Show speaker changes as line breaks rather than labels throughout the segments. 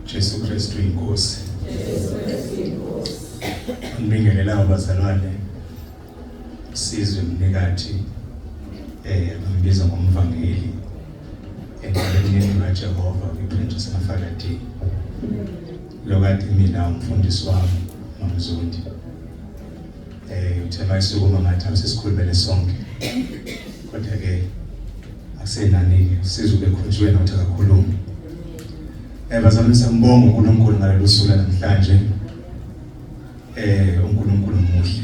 Jesu Kristu inkosi. Jesu Kristu inkosi. Ngibingelela abazalwane sizwe mnikathi bambiza ngomvangeli endaweni kaJehova kwiPrincess Mafakati. Lokade mina umfundisi wami Mamzondi. Uthe mayisukuma ngathi asisikhulumele sonke. Kodwa ke akusenani sizwe bekhonjiwe nokuthi akakhulumi. Bazalwane siyambonga uNkulunkulu ngalolu suku namhlanje. uNkulunkulu muhle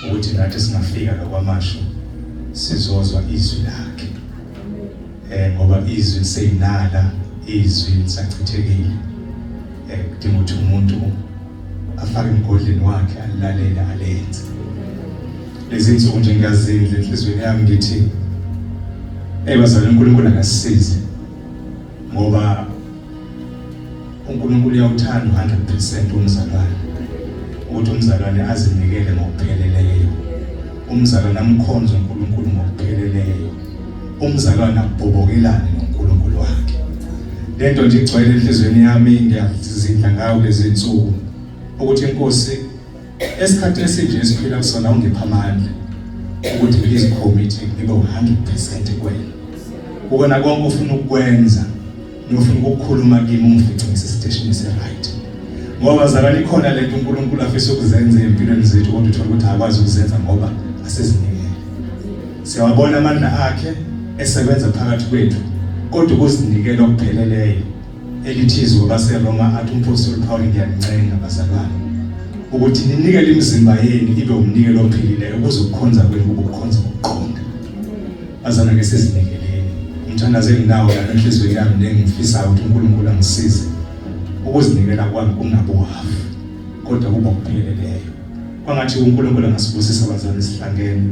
ukuthi nathi singafika la kwaMashu sizozwa izwi lakhe. Ngoba izwi liseyinala, izwi lisachithekile. Kudinga ukuthi umuntu afake emgodleni wakhe alilalele alenze. Lezi insuku nje ngiyazindla enhliziyweni yami ngithi bazalwane uNkulunkulu akasisize ngoba uNkulunkulu uyawuthanda 100% umzalwane ukuthi umzalwane azinikele ngokupheleleyo, umzalwane amkhonze uNkulunkulu ngokupheleleyo, umzalwane abhobokelane noNkulunkulu wakhe. Lento nje igcwele enhliziyweni yami, ngiyazindla ngayo kulezi insuku ukuthi inkosi esikhathi esinje esiphila kusona ungipha amandla ukuthi ngizicommit ngibe 100% kuwena. Kukona konke ofuna ukukwenza nofuna ukukhuluma kimi ungifice ngisesiteshini esi-right. Ngoba bazalwane ikhona lento uNkulunkulu afisa ukuzenza empilweni zethu kodwa uthola ukuthi akwazi ukuzenza ngoba asizinikele. Siyawabona amandla akhe esebenza phakathi kwethu kodwa ukuzinikela okupheleleyo elithi izwi kwabaseRoma athi umpostoli Paul ngiyanincenga bazalwane ukuthi ninikele imizimba yenu ibe umnikelo ophilileyo ukuze ukukhonza kwenu kube ukukhonza ngokuqonda. Bazalwane ke sizinikeleni. Umthandazo enginawo la enhliziyweni yami nengifisayo ukuthi uNkulunkulu angisize ukuzinikela kwami kungabi uhafu kodwa kube okupheleleyo. Kwangathi uNkulunkulu angasibusisa bazalwane sihlangene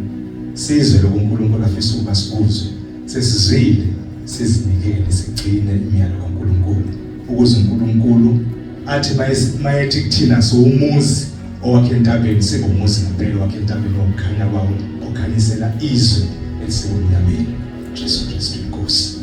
sizwe lokho uNkulunkulu afisa ukuba sikuzwe. Sesizwile sizinikele sigcine imiyalo kaNkulunkulu ukuze uNkulunkulu athi mayethi kuthina siwumuzi owakhe entabeni sibe umuzi ngempela wakhe entabeni wokukhanya kwawo okhanyisela izwe elisekumnyameni. Jesu Kristu inkosi.